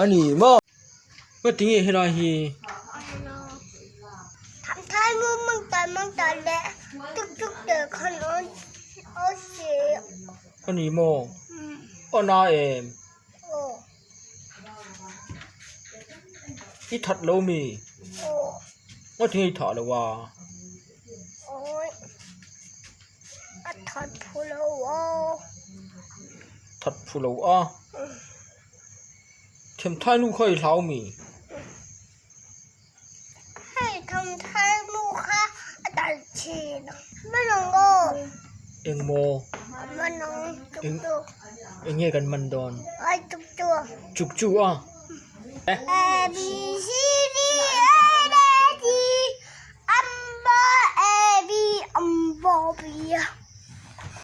A ni maw? Ngatinge helai hi? A ni maw? A na em? I that lo mi? Ngatinge i thah lo a? That phu lo a. Themthai nu kha i hlau mi? Engmaw? Eng nge kan man dawn? Chuk chu a.